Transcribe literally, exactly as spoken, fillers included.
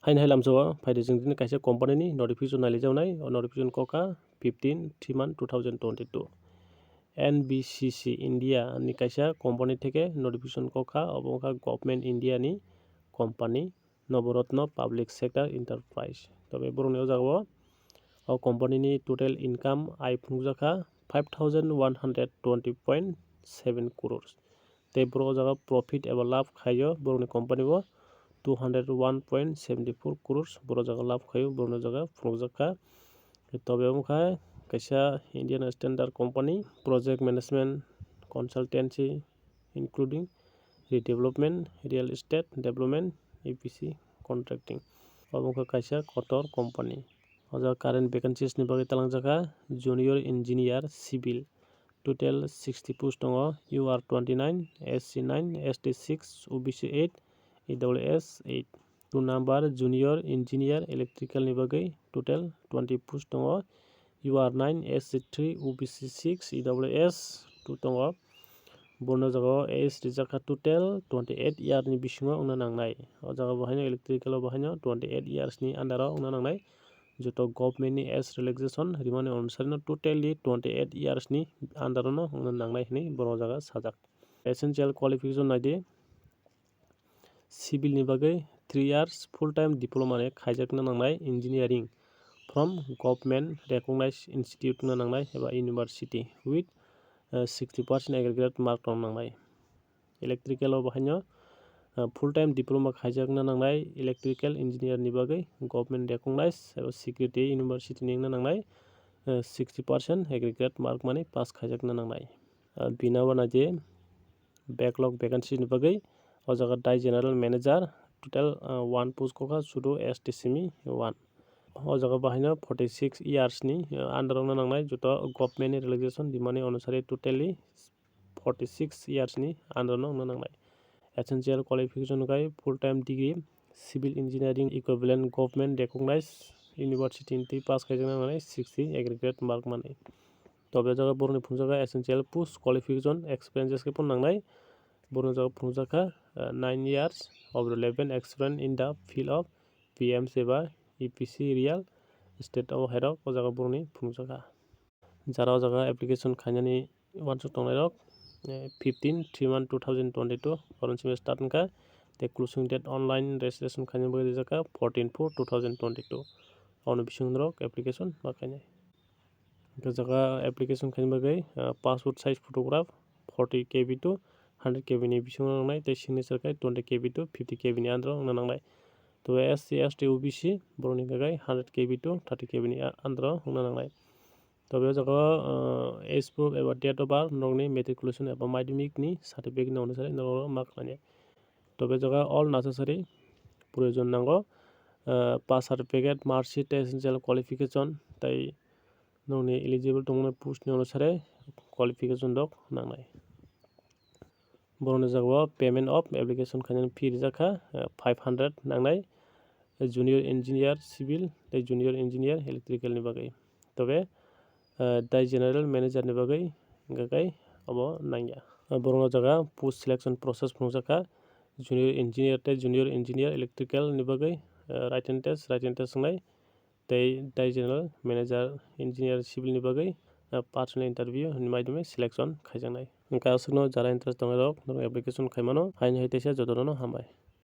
Haino hai lamsao phaidi chwng tini kaisa company ni notification nailijak nai, o notification kokha fifteen three month two thousand twenty-two. N B C C India ni kaisa company theke notification kokha, obo wngkha Government India ni company Noborotno Public Sector Enterprise. Tobe borokni o jaga o, o company ni total income ai phunukjakha five thousand one hundred twenty point seven crores. Tei borok o jaga profit eba labh khaio borokni company o two hundred one point seventy four crores borok jaga labh khaio borokni jaga phunukjakha. Tobe wngkha kaisa Indian Standard Company, Project Management Consultancy, including redevelopment, real estate development, E P C contracting. Obo wngkha kaisa kotor company. O jaga current vacancies ni bagwi talangjakha junior engineer civil. Total sixty post tongo, U R twenty nine, S C nine, S T six, O B C eight, E W S eight. Two number junior engineer electrical ni bagwi total twenty post tongo, U R nine, S C three, O B C six, E W S two tongo. Borno jaga o age rijakha total twenty eight year ni bisingo wngna nangnai. O jaga bo haino electrical o bo haino twenty eight years ni under o wngna nangnai. Joto government ni age relaxation rimani onusari no totally twenty eight years ni under o no wngna nangnai hinui borok o jaga sajak. Essential qualification naidi, civil ni bagwi three years full time diploma ni khaijakna nangnai engineering from government recognized institute wngna nangnai eba university with, uh, sixty percent aggregate mark rok nangnai. Electrical o bo haino, uh, full time diploma khaijakna nangnai electrical engineer ni bagwi government recognized eba security university ni wngna nangnai, uh, sixty percent aggregate mark mani pass khaijakna nangnai. Uh, bini uansukhe backlog vacancy ni bagwi o jaga dai general manager total, uh, one post kokha sudu S T simi one. O jaga bo haino forty six years ni, uh, under wngna nangnai joto government ni relaxation rimani onusari totally forty six years ni under no wngna nangnai. Essential qualification wngkha full time degree, civil engineering equivalent government recognized university ni twi pass khaijakna nangnai sixty aggregate mark mani. Tobe o jaga borokni phunukjak kha essential post qualification experiences khe phano nangnai. Borokni jaga phunukjak kha, uh, nine years of relevant experience in the field of P M C eba E P C real estate o hairok o jaga borokni phunukjak kha. Jara o jaga application khainani uansuk tongnai rok, eh, fifteen three one two thousand twenty two oro simi start wngkha. Tei closing date online registration khaina bagwi rijak kha fourteen four two thousand twenty two. Ono bising norok application ma khainai. Hwnkhe jaga application khaina bagwi, ah, passport size photograph forty K B to hundred K B ni bisingo nangnai, tei signature khe twenty K B to fifty K B ni under o wngna nangnai. Tei S C, S T, O B C borokni bagwi hundred K B to thirty K B ni under o wngna nangnai. Tei o jaga, ah, age proof eba date of birth, norokni matriculation eba madhyamik ni certificate ni onusari norok ma khlainai. Tei o jaga all necessary proyojon nango, ah, pass certificate, mark sheet, essential qualification, tei nokni eligible tongmani post ni onusare qualification rok nangnai. Borokni jaga o payment of application khainani fee rijak kha, eh, five hundred nangnai, eh, junior engineer civil tei junior engineer electrical ni bagwi. Tei, eh, tei general manager ni bagwi hwnkhe obo nangya. Eh, borokno jaga post selection process phunukjak kha, junior engineer tei junior engineer electrical ni bagwi, eh, written test, written test wngnai. Tei, tei general manager engineer civil ni bagwi, ah, personal interview ni maidome selection khaijaknai. Hwnkhe aswkno jara interest tongnai rok norok application khaimano, haino hai teisa jotono hambai.